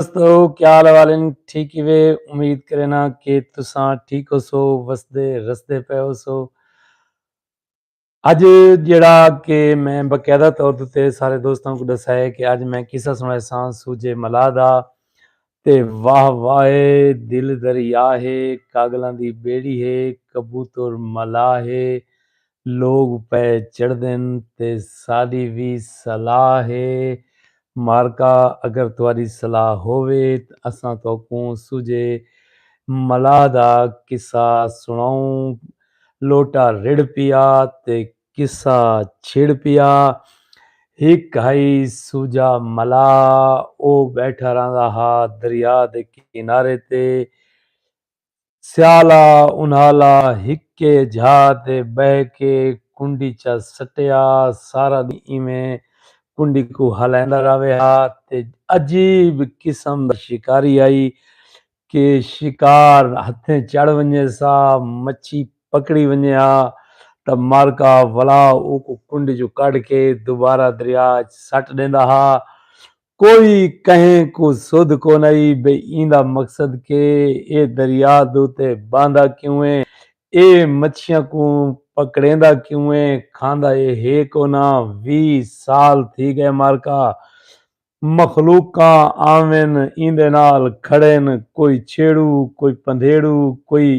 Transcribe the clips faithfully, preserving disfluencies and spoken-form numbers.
دوستو، کیا حال احوال ہن؟ ٹھیک ہیوے؟ امید کرینا کہ تساں ٹھیک ہوسو، وسدے رسدے پئے ہوسو۔ اڄ جیڑھا کہ میں باقاعدہ طور تے سارے دوستاں کوں ݙسائے کہ اڄ میں قصہ سݨائیساں سوجھے ملاح دا۔ تے واہ واہ اے، دل دریا ہے، کاڳلاں دی ٻیڑی ہے، کبوتر ملاح ہے، لوگ پئے چڑھدن تے ساݙی وی صلاح ہے۔ مارکا، اگر تہاݙی صلاح ہووے تاں اساں تہاکوں سوجھے ملاح دا قصہ سݨاؤں۔ لوٹا رڑھ پیا تے قصہ چھڑ پیا۔ ہک ہئی سوجھا ملاح، او ٻیٹھا رہندا ہا دریا دے کنارے تے۔ سیالا انہالا ہکے جھا تے ٻہہ کے کنڈی چا سٹیا، سارا ݙینہہ ایویں کنڈی کوں ہلیندا رہوے ہا تے عجیب قسم دا شکاری ہئی کہ شکار ہتھیں چڑھ ونڄے سا، مچھی پکڑی ونڄے ہا تاں مارکا ولا اوکوں کنڈی چوں کڈھ کے دوبارہ دریا اچ سٹ ݙیندا ہا۔ کوئی کہیں کوں سدھ کونہی بھئی ایندا مقصد کے، اے دریا دے اتے بہندا کیوں اے، اے مچھیاں کوں پکڑیندا کیوں اے، کھاندا اے ہے کوناں۔ ویہہ سال تھی ڳئے مارکا، مخلوقاں آون ایندے نال کھڑن، کوئی چھیڑو، کوئی پندھیڑو، کوئی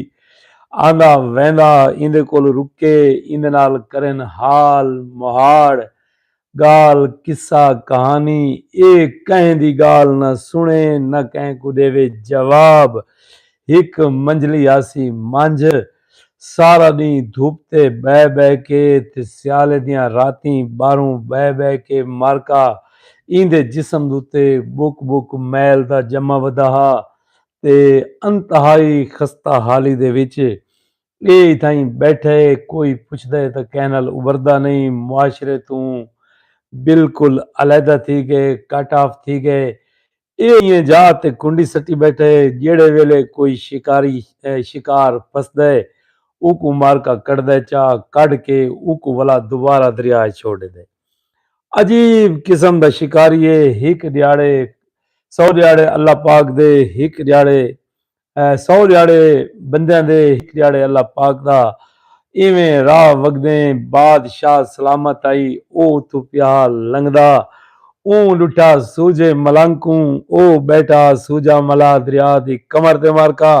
آندا ویندا ایندے کول رکے، ایندے نال کرن حال مہاڑ۔ ڳالھ، قصہ، کہانی، اے کہیں دی ڳالھ نہ سݨے، نہ کہیں کوں ݙیوے جواب۔ ہک منجھلی آسی منجھ، سارا ݙینہہ دھپ تے ٻہہ ٻہہ کے تے سیالے دیاں راتیں ٻاہروں ٻہہ ٻہہ کے مارکا ایندے جسم دے اتے ٻک ٻک میل دا ڄما ودا ہا تے انتہائی خستہ حالی دے وچ اے اتھائیں ٻیٹھے، کوئی پچھدے تاں کہیں نال ابھردا نئیں، معاشرے توں بالکل علیحدہ تھی ڳئے، کٹ آف تھی ڳئے۔ اے ایئیں جاہ تے کنڈی سٹی ٻیٹھے، جیڑھے ویلے کوئی شکاری، اے، شکار پھسدے، اوکوں مارکا کڈھدے چا، کڈھ کے اوکوں ولا دوبارہ دریا اچ چھوڑ ݙیندے۔ عجیب قسم دا شکاری اے، ہک ݙیہاڑے، سو ݙیہاڑے اللہ پاک دے، ہک ݙیہاڑے اے سو ݙیہاڑے بندیاں دے، ہک ݙیہاڑے اللہ پاک دا۔ ایویں راہ وڳدیں بادشاہ سلامت آئی، او اتھوں پیا لنگھدا۔ اوں ݙٹھا سوجھے ملنگ کوں، او ٻیٹھا سوجھا ملاح دریا دی کمر تے مارکا۔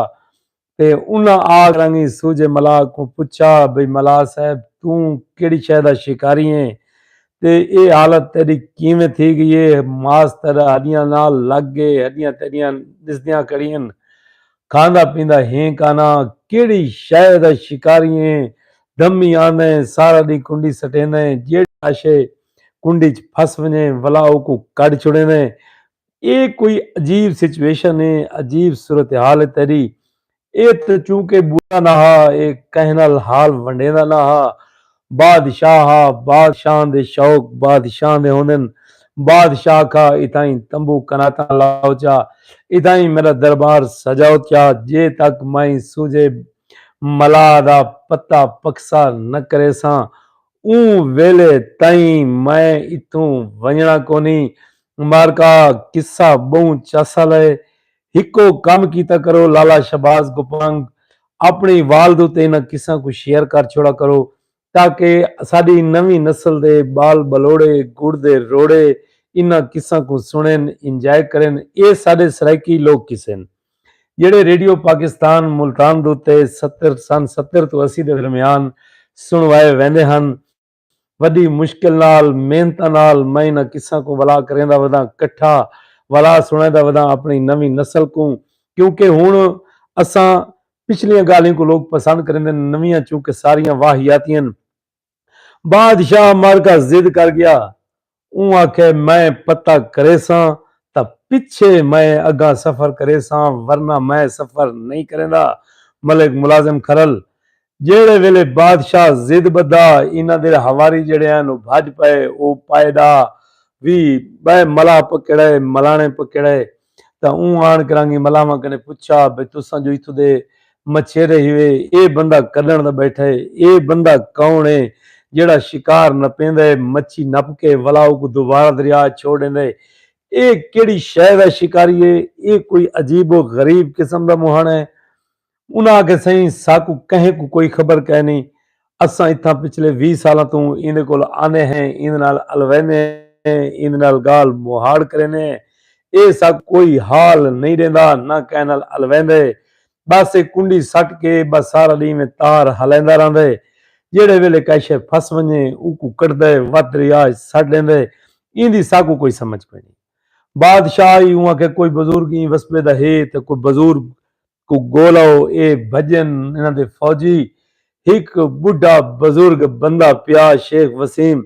تے انہاں آ کرانگی سوجھے ملاح کوں پچھا، بھئی ملاح صاحب، توں کیڑھی شے دا شکاری ہیں؟ تے اے حالت تیݙی کیویں تھی ڳئی ہے؟ ماس تیݙا ہݙیاں نال لڳ ڳئے، ہݙیاں تیݙیاں ݙسدیاں کھڑین۔ کھاندا پیندا ہیں کانا، کیڑھی شے دا شکاری ہیں؟ دھمی آندیں، سارا ݙینہہ کنڈی سٹیندیں، جیڑھا شے کنڈی اچ پھس ونڄیں، ولا اوکوں کڈھ چھوڑیندیں۔ اے کوئی عجیب سچویشن ہے، عجیب صورتحال ہے تیݙی۔ اے تاں چونکہ ٻولا نہ ہا، اے کہیں نال حال ونڈیندا نہ ہا۔ بادشاہ ہا، بادشاہ دے شوق بادشاہ دے ہوندن۔ بادشاہ آکھا، اتھائیں تمبو کناتاں لاؤ چا، اتھائیں میݙا دربار سجاؤ چا، جے تک میں سوجھے ملاح دا پتہ پکسا نہ کریساں، اوں ویلے تئیں میں اتھوں ونڄݨا کونی۔ مارکا، قصہ ٻہوں چس آلا ہے۔ ہکو کم کیتا کرو لالا شہباز گپانگ، اپݨی وال دے اتے انہاں قصاں کوں شیئر کر چھوڑا کرو، تاکہ ساݙی نویں نسل دے ٻال ٻلوڑے، گڑ دے روڑے انہاں قصاں کوں سݨن، انجوائے کرن۔ اے ساݙے سرائیکی لوک قصے ہن، جیڑھے ریڈیو پاکستان ملتان دے اتے ستر، سن ستر توں اسی دے درمیان سݨوائے ویندے ہن۔ وݙی مشکل نال، محنتاں نال میں انہاں قصاں کوں ولا کریندا وداں، کٹھا ولا سݨیندا وداں اپݨی نویں نسل کوں، کیونکہ ہݨ اساں پچھلیاں ڳالھیں کوں لوک پسند کریندن، نویاں چونکہ ساریاں واہیاتین۔ بادشاہ مارکا ضد کر ڳیا۔ اوں آکھے، میں پتہ کریساں تاں پچھے میں اڳاں سفر کریساں، ورنہ میں سفر نئیں کریندا۔ ملک ملازم کھرل۔ جیڑھے ویلے بادشاہ ضد ٻدھا، انہاں دے ہواری جیڑھے ہن، او بھڄ پئے۔ او پائے ݙا وی ٻئے ملاح پکڑئے، ملاݨے پکڑئے، تاں اوں آݨ کرانگی ملاحواں کنے پچھا، بھئی تساں جو اتھوں دے مچھیرے ہیوے، اے بندہ کݙݨ دا ٻیٹھا ہے، اے بندہ کون ہے جیڑھا شکار نپیندا ہے، مچھی نپ کے ولا اوکوں دوبارہ دریا اچ چھوڑ ݙیندا ہے؟ اے کیڑھی شے دا شکاری ہے؟ اے کوئی عجیب و غریب قسم دا مہاݨا ہے؟ انہاں آکھیا سئیں ساکوں کہیں کوں کوئی خبر کائنی، اساں اتھاں پچھلے ویہہ سالاں توں ایندے کول آندے ہیں، ایندے نال الویندے ہیں، ایندے نال ڳالھ مہاڑ کریندے ہیں، اے ساکوں کوئی حال نئیں ݙیندا نہ کہیں نال الویندے، ٻس اے کنڈی سٹ کے ٻس سارا ݙینہہ ایویں تار ہلیندا رہندے، جیڑھے ویلے کائے شے پھس ونڄے اوکوں کڈھدے وت دریا اچ سٹ ݙیندے، ایندی ساکوں کوئی سمجھ کوئنی۔ بادشاہ ای اوں آکھیا کوئی بزرگ ایں وسبے دا ہے تاں کوئی بزرگ کوں ڳولو، اے بھڄن انہاں دے فوجی، ہک ٻڈھا بزرگ بندہ پیا شیخ وسیم،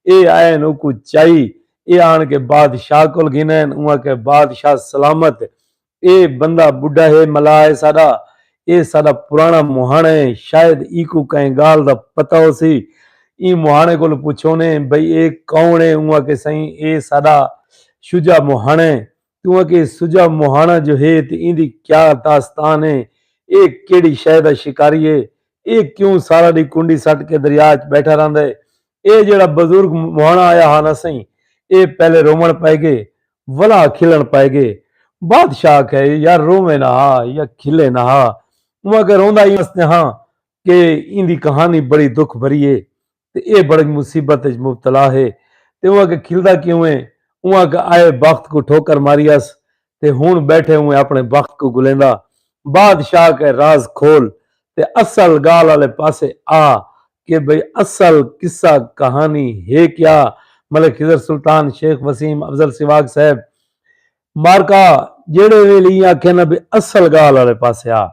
اے آئن اوکوں چائی، اے آن کے بادشاہ کول گھنین، اوں آکھیا بادشاہ سلامت، اے بندہ ٻڈھا ہے ملاح ہے ساݙا، اے ساݙا پراݨا مہاݨا ہے، شاید ایکوں کہیں ڳالھ دا پتہ ہوسی، ایں مہاݨے کولوں پچھونے بھئی اے کون ہے؟ اوں آکھیا سئیں اے ساݙا شجاع مہاݨا ہے۔ توں آکھے سجا مہاݨا جو ہے تے ایندی کیا داستان ہے؟ اے کیڑھی شے دا شکاری ہے؟ اے کیوں سارا ݙینہہ کنڈی سٹ کے دریا اچ ٻیٹھا رہندا ہے؟ اے جیڑھا بزرگ مہاݨا آیا ہا نا سئیں، اے پہلے رووݨ پئے ڳئے، ولا کھلݨ پئے ڳئے۔ بادشاہ آکھیا یار روویں نہ ہا یا کھلیں نہ ہا۔ اوں آکھیا روندا ایں واسطے ہاں کہ ایندی کہانی بڑی دکھ بھری ہے۔ تے اے بڑی مصیبت اچ مبتلا ہے۔ تے اوں آکھیا کھلدا کیوں ہیں؟ اوں آکھیا آئے بخت کوں ٹھوکر ماری اس تے ہن بیٹھے اوں اپݨے بخت کوں گلیندا۔ بادشاہ آکھیا راز کھول تے اصل ڳالھ آلے پاسے آ کہ بھئی اصل قصہ کہانی ہے کیا؟ ملک خضر سلطان، شیخ وسیم افضل سواگ صاحب، مارکا جیڑھے ویلے ایں آکھیا نا بھئی اصل ڳالھ آلے پاسے آ۔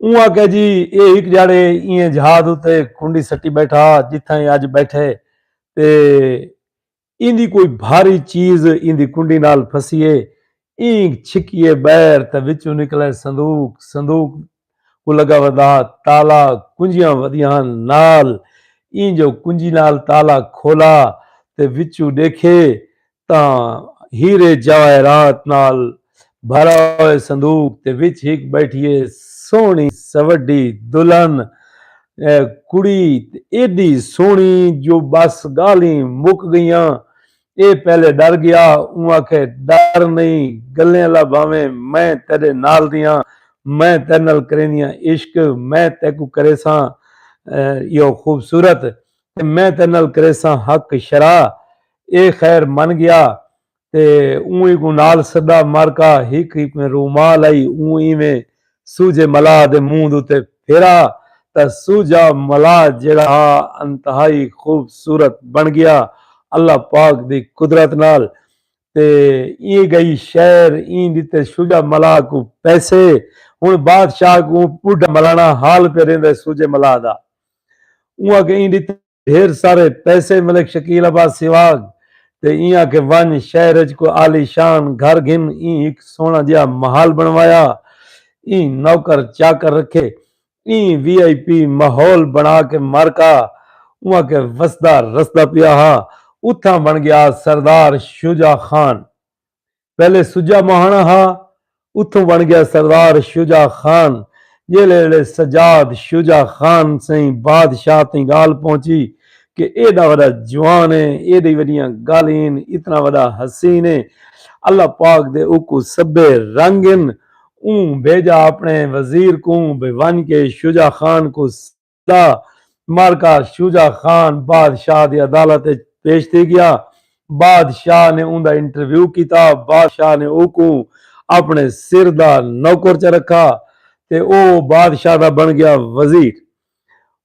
اوں آکھیا جی اے ہک جھاڑے ایں جہاز اتے کنڈی سٹی ٻیٹھا جتھاں اے اڄ ٻیٹھے تے ایندی کوئی بھاری چیز ایندی کنڈی نال پھسی اے۔ ایں چھکیے ٻہر تاں وچوں نکلے صندوق، صندوق کوں لڳا ودا تالا، کنجیاں ودیاں ہن نال۔ ایں جو کنجی نال تالا کھولا تے وچوں ݙیکھے تاں ہیرے جواہرات نال بھرا ہوئے صندوق تے وچ ہک ٻیٹھی ہے سوہݨی سوڈی دلہن، اے کڑی ایݙی سوہݨی جو ٻس ڳالھیں مک ڳئیاں۔ اے پہلے ݙر ڳیا، اوں آکھے ݙر نئیں، ڳلیں اللہ بھانویں میں تیݙے نال دیاں، میں تیݙے نال کریندیاں عشق، میں تیکوں کریساں ایہو خوبصورت تے میں تیݙے نال کریساں حق شرع۔ اے خیر من ڳیا تے اوں ایکوں نال سݙا مارکا ہک ایویں رومال آئی اوں ایویں سوجھے ملاح دے منہ دے اتے پھیرا تاں سوجھا ملاح جیڑھا ہا انتہائی خوبصورت بݨ ڳیا اللہ پاک دی قدرت نال۔ تے ایں ڳئی شہر ایں ݙتے سوجھا ملاح کوں پیسے۔ ہݨ بادشاہ کوں ٻڈھا ملاݨا حال پیا ݙیندا ہے سوجھے ملاح دا۔ اوں آکھیا ایں ݙتے ڈھیر سارے پیسے ملک شکیل عباس سیواگ تے ایں آکھے ونج شہر اچ کوئی عالی شان گھر گھن ایں ہک سوہنڑا جیہا محل بنڑوایا ایں نوکر چاکر رکھے ایں وی آئی پی ماحول بنڑا کے مارکا اوں آکھے وسدا رسدا پیا ہا اتھاں بنڑ گیا سردار شجاع خان۔ پہلے سجا مہاݨا ہا، اتھوں بݨ ڳیا سردار شجاع خان۔ جیلھے ویلے سجاد شجاع خان سئیں بادشاہ تئیں ڳالھ پہنچی کہ ایݙا وݙا جوان ہے، ایݙی وݙیاں ڳالھیں ہن، اتنا وݙا حسین ہے، اللہ پاک دے اوکوں سبھے رنگ ہن، اوں بھیڄا اپݨے وزیر کوں بھئی ونڄ کے شجاع خان کوں دا مارکا شجاع خان بادشاہ دی عدالت اچ پیش تھی گیا۔ بادشاہ نے اوندا انٹرویو کیتا۔ بادشاہ نے اوکوں اپنے سر دا نوکر چ رکھا تے او بادشاہ دا بن گیا وزیر۔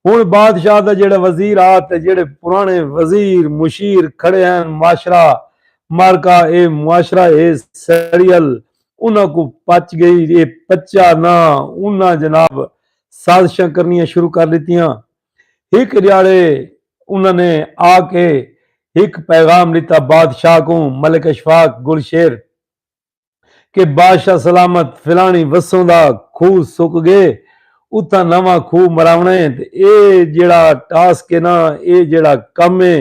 ہن بادشاہ دا جڑا وزیر آ تے جڑے پرانے وزیر مشیر کھڑے ہیں معاشرہ مارکا اے معاشرہ اے سڑیل انہاں کو پچ گئی اے پچا نہ انہاں جناب سازشاں کرنیاں شروع کر ݙتیاں۔ ہک ݙیہاڑے انہاں نے آ کے ہک پیغام ݙتا بادشاہ کوں، ملک اشفاق گل شیر، کہ بادشاہ سلامت فلانی وسوں دا کھوہ سک ڳئے، اتھاں نواں کھوہ مراوݨا ہے تے اے جیڑھا ٹاسک ہے نا، اے جیڑھا کم ہے،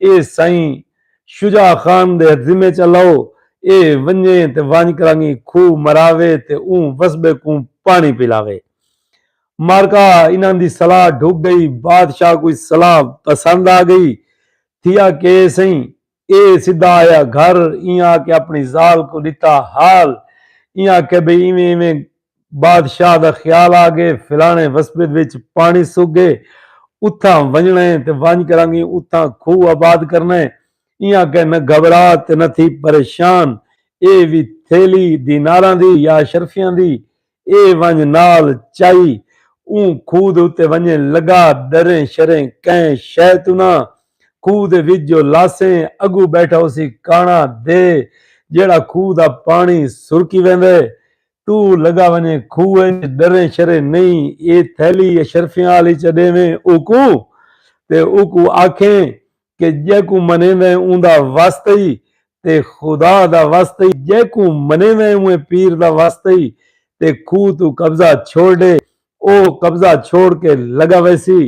اے سئیں شجاع خان دے ذمے چا لو، اے ونڄے تے ونڄ کرانگی کھوہ مراوے تے اوں وسبے کوں پاݨی پلاوے۔ مارکا انہاں دی صلاح ڈھک گئی۔ بادشاہ کوں صلاح پسند آ گئی۔ تھیا کہ سئیں اے سدھا آیا گھر، ایں آ کے اپݨی ذال کوں ݙتا حال، ایں آکھے بھئی ایویں ایویں بادشاہ دا خیال آ ڳئے، فلاݨے وسبت وچ پاݨی سک ڳئے، اتھاں ونڄݨا ہے تے ونڄ کرانگی اتھاں کھوہ آباد کرنا ہے۔ ایں آکھے نہ گھبرا تے نہ تھی پریشان، اے وی تھیلی دیناراں دی یا اشرفیاں دی، اے ونڄ نال چائی۔ اوں کھوہ دے اتے ونڄے لڳا، ݙریں شریں کہیں شے توں نہ۔ کھوہ دے وچ جو لاسیں اڳوں ٻیٹھا ہوسی کاݨا دے، جیڑھا کھوہ دا پاݨی سرکی ویندے۔ توں لڳا ونڄیں کھوہ اچ، ݙریں شریں نئیں، اے تھیلی اشرفیاں آلی چا ݙیویں اوکوں، تے اوکوں آکھیں کہ جیکوں منیندیں اوندا وس تئی تے خدا دا وس تئی، جیکوں منیندیں اونہیں پیر دا وس تئی، تے کھوہ توں قبضہ چھوڑ ݙے۔ او قبضہ چھوڑ کے لڳا ویسی،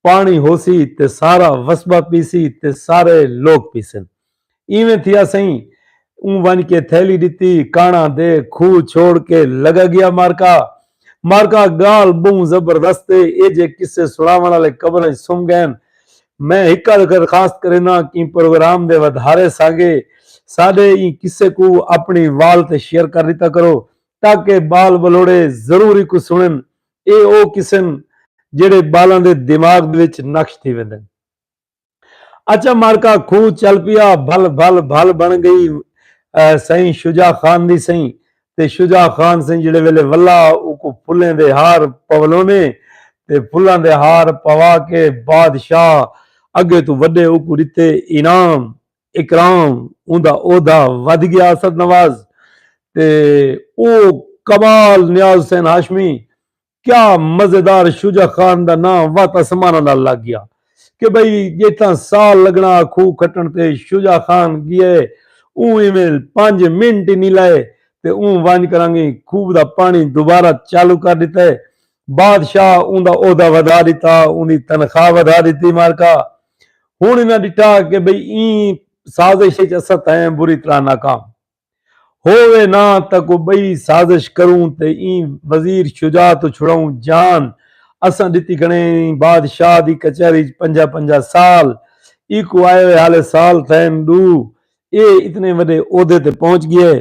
پاݨی ہوسی تے سارا وسبہ پیسی تے سارے لوک پیسن۔ ایویں تھیا سئیں۔ اوں ونڄ کے تھیلی ݙتی، کاݨا دے کھوہ چھوڑ کے لڳا ڳیا مارکا۔ مارکا ڳالھ ٻہوں زبردست ہے، اے جے قصے سݨاوݨ آلے قبراں اچ سم ڳئن۔ میں ہک درخواست کرینداں کہ پروگرام دے ودھارے سانگے ساݙے ایں قصے کوں اپݨی وال تے شیئر کر ݙتا کرو، تاکہ ٻال ٻلوڑے ضرور ایکوں سݨن۔ اے او قصے ہن جیڑھے ٻالاں دے دماغ دے وچ نقش تھی ویندن۔ اچھا مارکا کھوہ چل پیا، بھل بھل بھل بݨ ڳئی سئیں شجاع خان دی سئیں۔ تے شجاع خان سئیں جیڑھے ویلے ولا اوکوں پھلیں دے ہار پولونے تے پھلاں دے ہار پوا کے بادشاہ اڳے توں وݙے اوکوں ݙتے انعام اکرام، اوندا عہدہ ودھ ڳیا اسد نواز۔ تے او کمال نیاز حسین ہاشمی کیا مزیدار شجاع خان دا ناں وت اسماناں نال لڳ ڳیا کہ بھئی جیتھاں سال لڳݨا کھوہ کھٹݨ تے شجاع خان ڳئے۔ اوں ایویں پنج منٹ ای نی لائے تے اوں ونڄ کرانگی کھوہ دا پاݨی دوبارہ چالو کر ݙتا ہے۔ بادشاہ اوندا عہدہ ودھا ݙتا، اوندی تنخواہ ودھا ݙتی مارکا۔ ہݨ انہاں ݙٹھا کہ بھئی ایں سازش اچ اساں تئیں بری طرح ناکام ہووے نہ تاں کوئی ٻئی سازش کروں تے ایں وزیر شجاع توں چھڑاؤں جان۔ اساں ݙتی کھڑیں ایں بادشاہ دی کچہری اچ پنجاہ پنجاہ سال، ایکوں آئے ہوئے ہالے سال تھئن ݙو۔ اے اتنے وݙے عہدے تے پہنچ ڳئے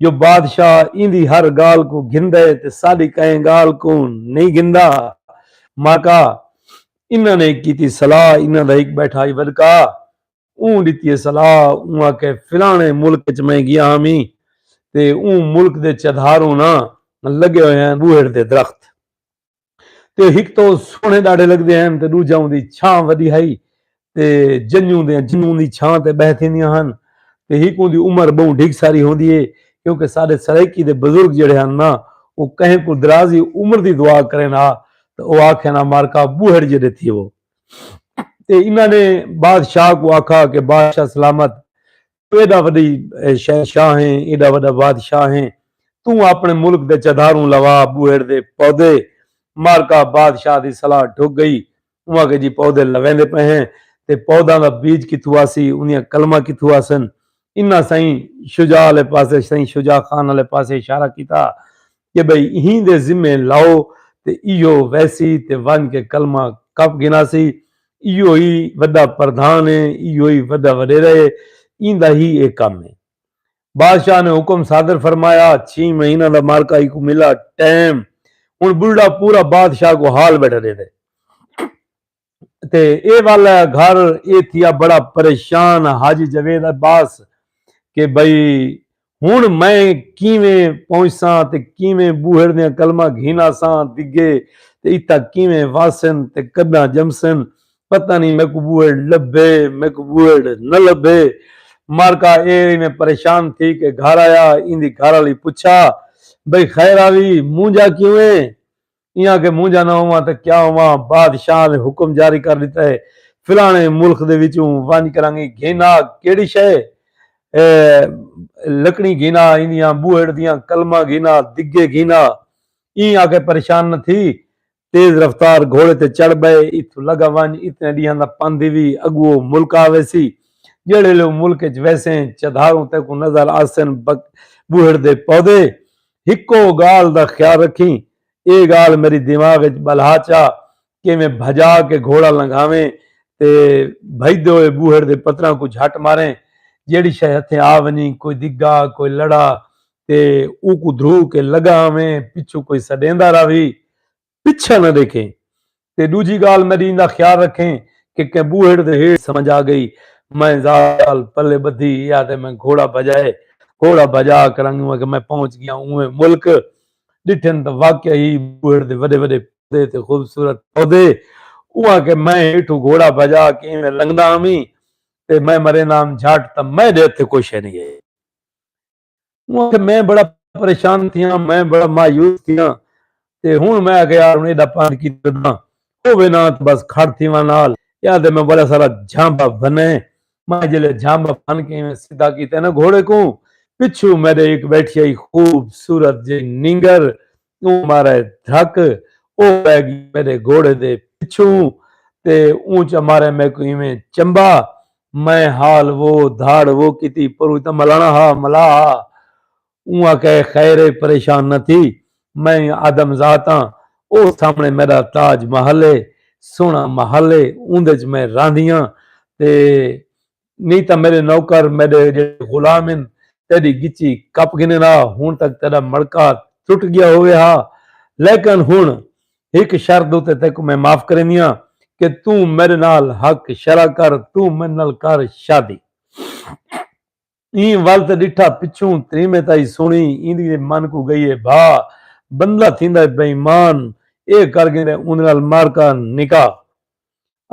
جو بادشاہ ایندی ہر ڳالھ کوں گھندے تے ساݙی کہیں ڳالھ کوں نئیں گھندا۔ ماکا انہاں نے ہک کیتی صلاح، انہاں دا ہک ٻیٹھا ہئی وݙکا۔ اوں ݙتی ہے صلاح، اوں آکھے فلاݨے ملک اچ میں ڳیا ہامی تے اوں ملک دے چدھاروں نہ لڳے ہوئے ہن ٻوہڑ دے درخت تے ہک تاں او سوہݨے ݙاڈھے لڳدے ہن تے ݙوجھا اوندی چھاں وݙی ہئی تے جنوں دے جنوں دی چھاں تے ٻہہ تھیندیاں ہن تے ہک اوندی عمر ٻہوں ڈھڳ ساری ہوندی ہے کیونکہ ساݙے سرائیکی دے بزرگ جیڑھے ہن نہ او کہیں کوں درازی عمر دی دعا کرن ہا تے او آکھن ہا مارکا ٻوہڑ جیݙے تھیوو۔ تے انہاں نے بادشاہ کوں آکھا کہ بادشاہ سلامت، توں ایݙا وݙی شہنشاہ ہیں، ایݙا وݙا بادشاہ ہیں، توں اپݨے ملک دے چدھاروں لوا ٻوہڑ دے پودے۔ مارکا بادشاہ دی صلاح ڈھک ڳئی۔ اوں آکھیا جی پودے لویندے پئے ہیں تے پوداں دا بیج کتھوں آسی، اوندیاں کلماں کتھوں آسن۔ انہاں سئیں شجاع آلے پاسے، سئیں شجاع خان آلے پاسے اشارہ کیتا۔ کہ بھئی ایں دے ذمے لاؤ تے ایہو ویسی تے ونج کے کلمہ کپ گھناسی۔ ایہو ہی وڈا پردھان ہے، ایہو ہی وڈا وڈیرا ہے، ایندا ہی اے کم ہے۔ بادشاہ نے حکم صادر فرمایا، چھی مہینہ دا مارکا ایکوں ملا ٹائم۔ ہن بڈھڑا پورا بادشاہ کوں حال بیٹھا ڈیندے۔ تے اے والا گھر اے تھیا بڑا پریشان حاجی جاوید عباس کہ بھئی ہن میں کیویں پہنچساں تے کیویں بوہڑ دیاں قلماں گھن آساں دگے تے اتھاں کیویں واسن تے کڈاں جمسن، پتہ نی میکوں بوہڑ لبھے میکوں بوہڑ نہ لبھے۔ مارکا اے ایویں پریشان تھی کے گھر آیا، ایندی گھر آلی پچھا، بھئی خیر آوی مونجھا کیویں؟ ایاں کہ مونجھا نہ ہوواں تاں کیا ہوواں، بادشاہ نے حکم جاری کر ݙتا ہے، فلاݨے ملک دے وچوں ونڄ کرانگی گھن آ، کیڑھی شے؟ اے لکڑیں گھن آ، ایندیاں بوہڑ دیاں قلماں گھن آ، دگے گھن آ۔ ایں آکھے پریشان نہ تھی، تیز رفتار گھوڑے تے چڑھ ٻئے، اتھوں لگا ونڄ، اتنے ݙینہاں دا پندھ وی اڳوں او ملک آ ویسی۔ جیڑھے ویلے او ملک اچ ویسیں، چدھاروں تیکوں نظر آسن بوہڑ دے پودے۔ ہکو ڳالھ دا خیال رکھیں، اے ڳالھ میݙی دماغ اچ ٻلھا چا، کیویں بھڄا کے گھوڑا لنگھاویں تے بھڄدے ہوئے ٻوہڑ دے پتراں کوں جھٹ ماریں، جیڑھی شے ہتھیں آ ونڄی، کوئی دڳا، کوئی لڑا، تے اوکوں دھرو کے لڳا آویں، پچھوں کوئی سݙیندا راہوی، پچھا نہ ݙیکھیں۔ تے ݙوجھی ڳالھ میݙی ایندا خیال رکھیں کہ کہیں ٻوہڑ دے ہیٹھ سمجھ آ ڳئی، میں ذال پلے ٻدھی، یا تے میں گھوڑا بھڄائے، گھوڑا بھڄا کراں اونویں کہ میں پہنچ ڳیاں اونویں ملک۔ ݙٹھن تاں واقعی ای ٻوہڑ دے وݙے وݙے پودے تے خوبصورت پودے۔ اونویں کہ میں ہیٹھوں گھوڑا بھڄا کے ایویں لنگھدا ہامی تے میں مریندا ہم جھٹ، تاں میݙے ہتھیں کوئی شے نئیں ہئی۔ اوں آکھیا، میں بڑا پریشان تھیاں، میں بڑا مایوس تھیاں، تے ہݨ میں آکھیا، یار، ہݨ ایݙا پندھ کیتے وداں، ہووے نہ تاں بس کھڑ تھیواں نال، یا تے میں بڑا سارا جھانبا بھنے۔ میں جیلے جھانبا بھن کے ایویں سدھا کیتے نا گھوڑے کوں، پچھوں میݙے ہک ٻیٹھی ہئی خوبصورت جئی نینگر، اوں مارے دھک، او پئے ڳئی میݙے گھوڑے دے پچھوں، تے اوں چا مارے میکوں ایویں چمبا۔ میں حال وہ دھاڑ وہ کیتی، پروں تاں ملاݨا ہا، ملاح ہا۔ اوں آکھیا، خیر ہے، پریشان نہ تھی، میں آدم ذات ہاں، او سامݨے میݙا تاج محل ہے، سوہݨا محل ہے، اوندے چ میں رہندی ہاں۔ تے نی تاں میݙے نوکر، میݙے جیڑھے غلام ہن، تیݙی ڳچی کپ گھنن ہا، ہݨ تک تیݙا مݨکا ٹٹ ڳیا ہووے ہا۔ لیکن ہݨ ہک شرط اتے تیکوں میں معاف کریندی ہاں کہ توں میݙے نال حق شرع کر، توں میݙے نال کر شادی۔ ایں ول تے ݙٹھا، پچھوں تریمت آئی سوہݨی، ایندی تے من کوں ڳئی ہے بھا، بندہ تھیندا ہے بے ایمان، اے کر گھندے اوندے نال مارکا نکاح۔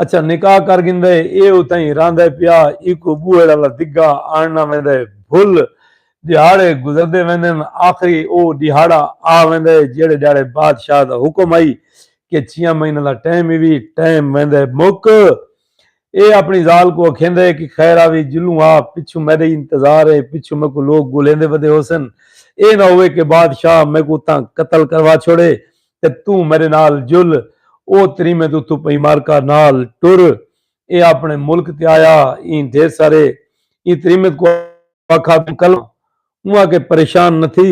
اچھا، نکاح کر گھندے، اے اتھائیں رہندے پیا، ایکوں ٻوہڑ آلا دڳا آݨنا ویندے بھل۔ ݙیہاڑے گزردے ویندن، آخری او ݙیہاڑا آ ویندے جیڑھے ݙیہاڑے بادشاہ دا حکم ہئی کہ چھیاں مہیناں دا ٹائم ہیوی، ٹائم ویندے مک۔ اے اپݨی ذال کوں اکھیندے کہ خیر آوی، جلوں آ، پچھوں میݙے انتظار ہے، پچھوں میکوں لوک ڳولیندے ودے ہوسن۔ اے نہ ہووے کہ بادشاہ میکوں اتھاں قتل کروا چھوڑے تے توں میݙے نال جل۔ او تریمت اتھوں پئی مارکا نال ٹر۔ اے اپݨے ملک تے آیا، ایں ڈھیر سارے ایں تریمت کوں آکھا، توں کلمہ۔ اوں آکھے، پریشان نہ تھی،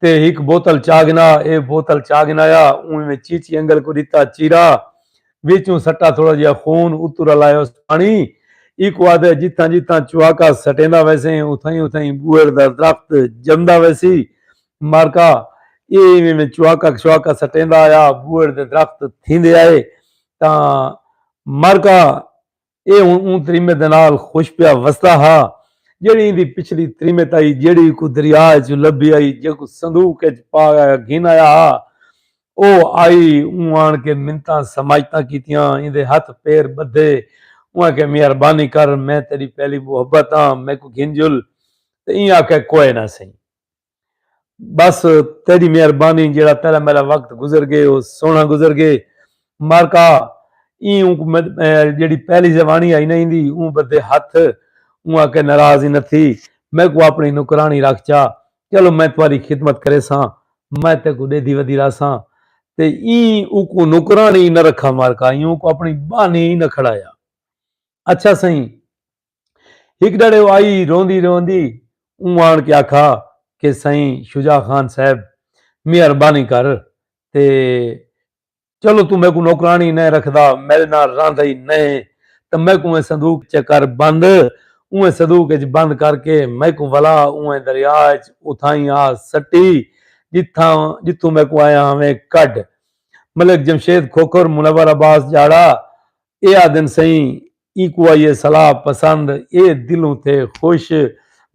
تے ہک بوتل چا گھن آ۔ اے بوتل چا گھن آیا، اوں ایویں چیچی انگل کوں ݙتا، چیرا، وچوں سٹا تھوڑا جیہا خون، اتوں رلایوس پاݨی۔ ایکوں آہدے، جتھاں جتھاں چواکا سٹیندا ویسیں، اتھائیں اتھائیں ٻوہڑ دا درخت ڄمدا ویسی۔ مارکا اے ایویں میں چواکا چواکا سٹیندا آیا، ٻوہڑ دے درخت تھیندے آئے، تاں مارکا اے ہݨ اوں تریمت دے نال خوش پیا وسدا ہا، جیڑھی ایندی پچھلی تریمت ہئی، جیڑھی ایکوں دریا اچ لبھی ہئی، جیکوں صندوق اچ پا گھن آیا ہا۔ او آئی، اوں آݨ کے منتاں سماجتاں کیتیاں، ایندے ہتھ پیر ٻدھے۔ اوں آکھیا، مہربانی کر، میں تیݙی پہلی محبت ہاں، میکوں گھن جل۔ تے ایں آکھیا، کوئے نہ سئیں۔ بس تیݙی مہربانی، جیڑھا تیݙا میݙا وقت گزر ڳئے، او سوہݨا گزر ڳئے۔ مارکا ایں اوں کوں میں، اے، جیڑھی پہلی جوانی آئی نہ ایندی، اوں ٻدھے ہتھ، اوں آکھے، ناراض ہی نہ تھی، میکوں اپݨی نوکراݨی رکھ چا، چلو میں تہاݙی خدمت کریساں، میں تیکوں ݙیدھی ودھی رہساں۔ تے ایں اوکوں نوکراݨی نہ رکھا مارکا، ایں اوکوں اپݨی ٻانھی ہی نہ کھڑایا۔ اچھا سئیں، ہک ݙیہاڑے او آئی روندی روندی، اوں آݨ کے آکھا کہ سئیں شجاع خان صاحب، مہربانی کر تے چلو توں میکوں نوکراݨی نئیں رکھدا، میݙے نال رہندا ہی نئیں، تاں میکوں ایں صندوق چ کر بند۔ اوں ایں صندوق اچ بند کر کے میکوں ولا اوں ایں دریا اچ اتھائیں آ سٹی، جتھاں، جتھوں میکوں آیا ہاویں کڈھ۔ ملک جمشید کھوکھر، منور عباس جاڑا، اے آہدن سئیں، اینکوں آئی اے صلاح پسند، اے دلوں تھئے خوش،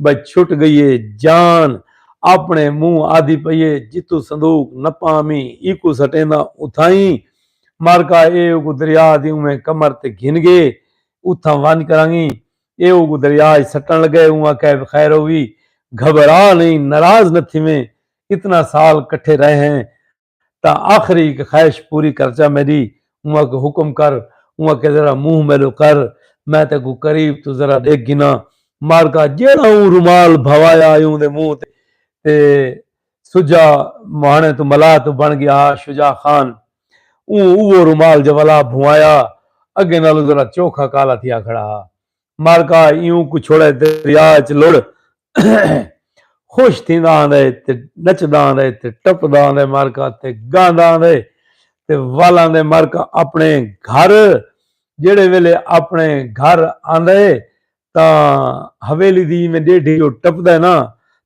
بھئی چھٹ ڳئی اے جان۔ اپݨے منہ آہدی پئی اے، جتھوں صندوق نپامی، اینکوں سٹیندا اتھائیں۔ مارکا اے اوکوں دریا دی اونویں کمر تے گھن ڳئے، اتھاں ونڄ کرانگی۔ اے اوکوں دریا اچ سٹݨ لڳئے، اوں آکھیا، خیر ہووی، گھبرا نئیں، ناراض نہ تھیویں، اتنا سال کٹھے رہے ہیں، تاں آخری ہک خواہش پوری کر چا میݙی۔ اوں آکھے، حکم کر۔ اوں آکھے، ذرا منہ میݙو کر، میں تیکوں قریب توں ذرا ݙیکھ گھناں۔ مارکا جیڑھا اوں رومال بھوایا ہئی اوندے منہ تے، تے سجھا مہاݨے توں ملاح توں بݨ ڳیا ہا شجاع خان۔ اوں اوہو رومال جیولا بھوایا، اڳے نالوں ذرا چوکھا کالا تھیا کھڑا ہا۔ مارکا ایں اونکوں چھوڑے دریا اچ لڑ خوش تھیندا آندے تے نچدا آندے تے ٹپدا آندے مارکا تے ڳاندا آندے تے ول آندے مارکا اپݨے گھر۔ جیڑھے ویلے اپݨے گھر آندا ہے تاں حویلی دی میں ڈیڈھی جو ٹپدا ہے نا،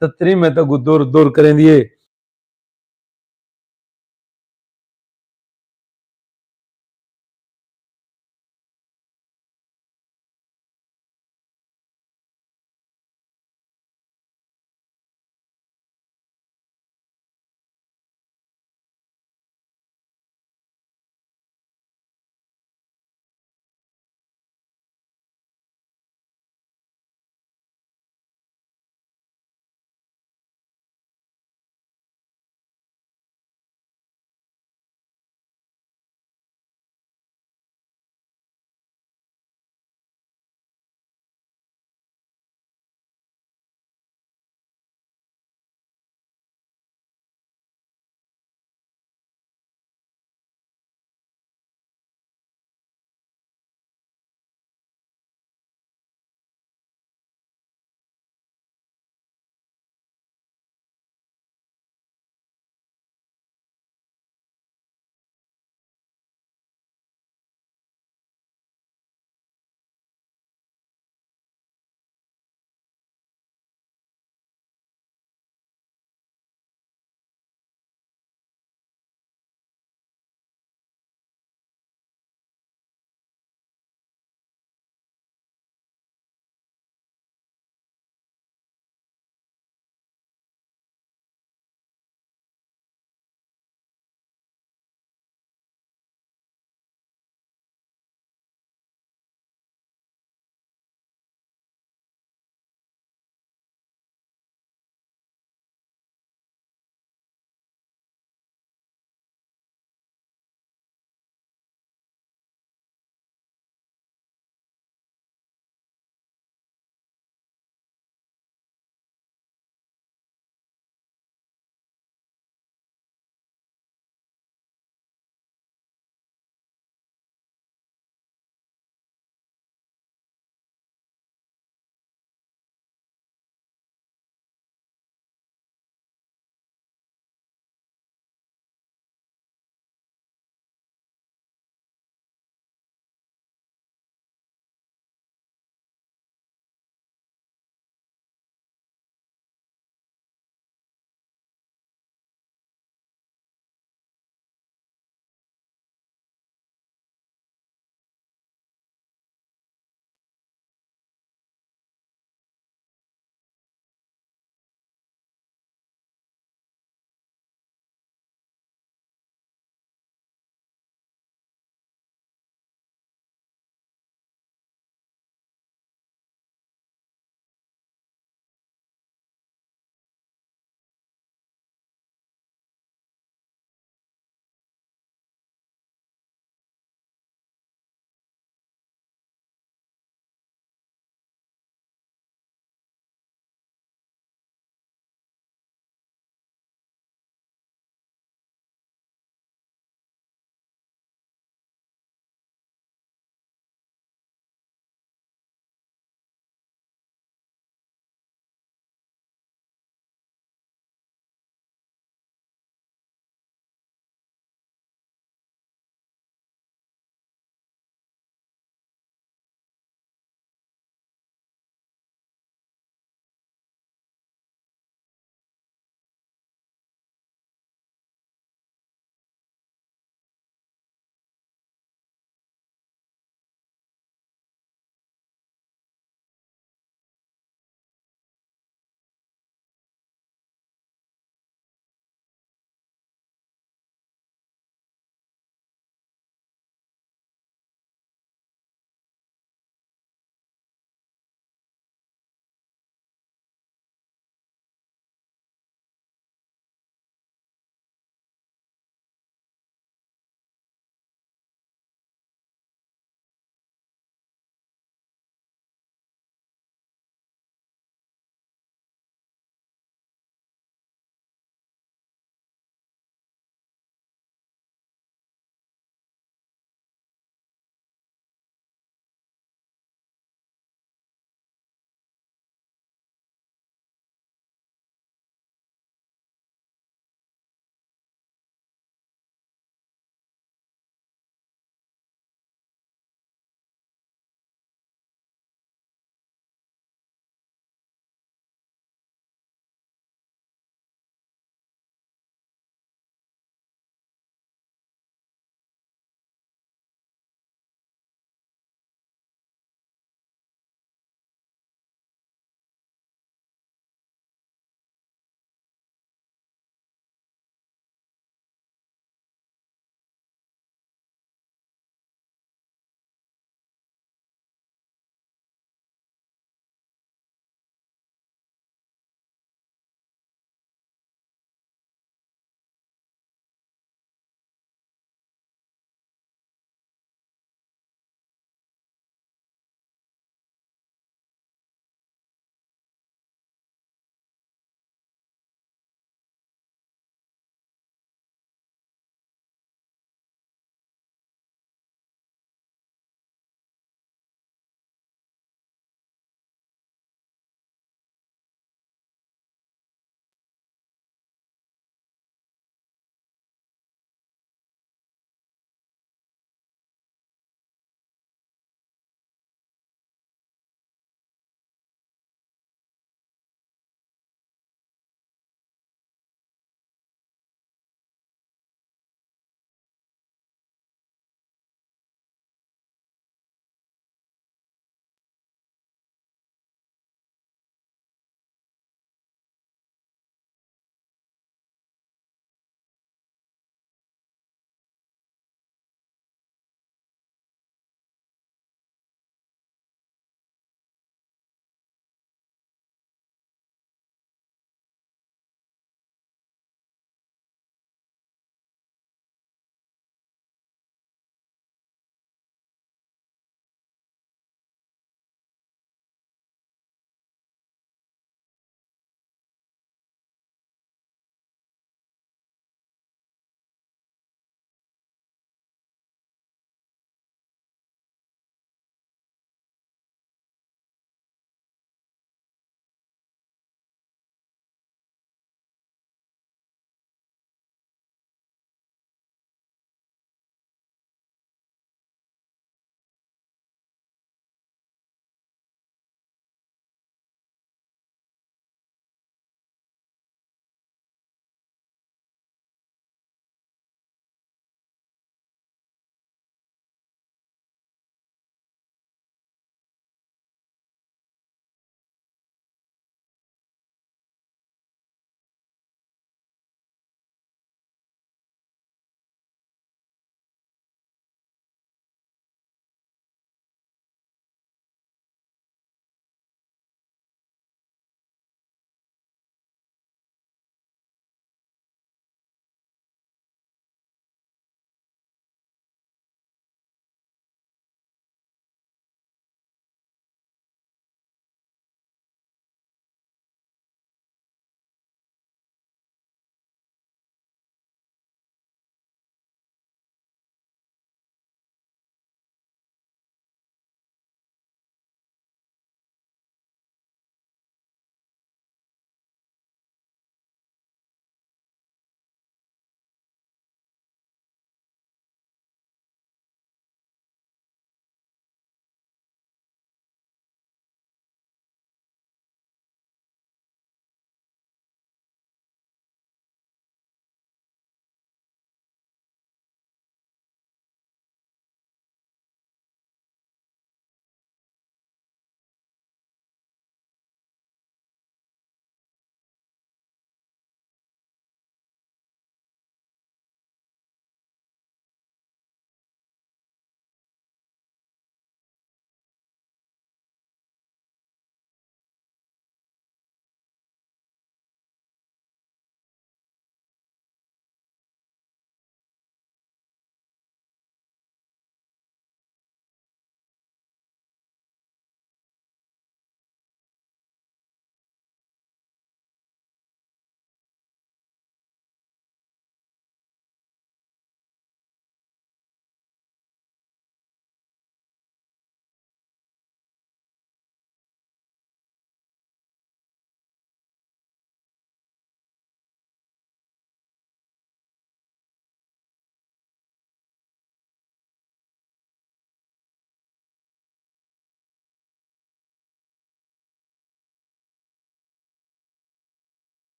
تاں تریمت اگوں دور دور کریندی ہے۔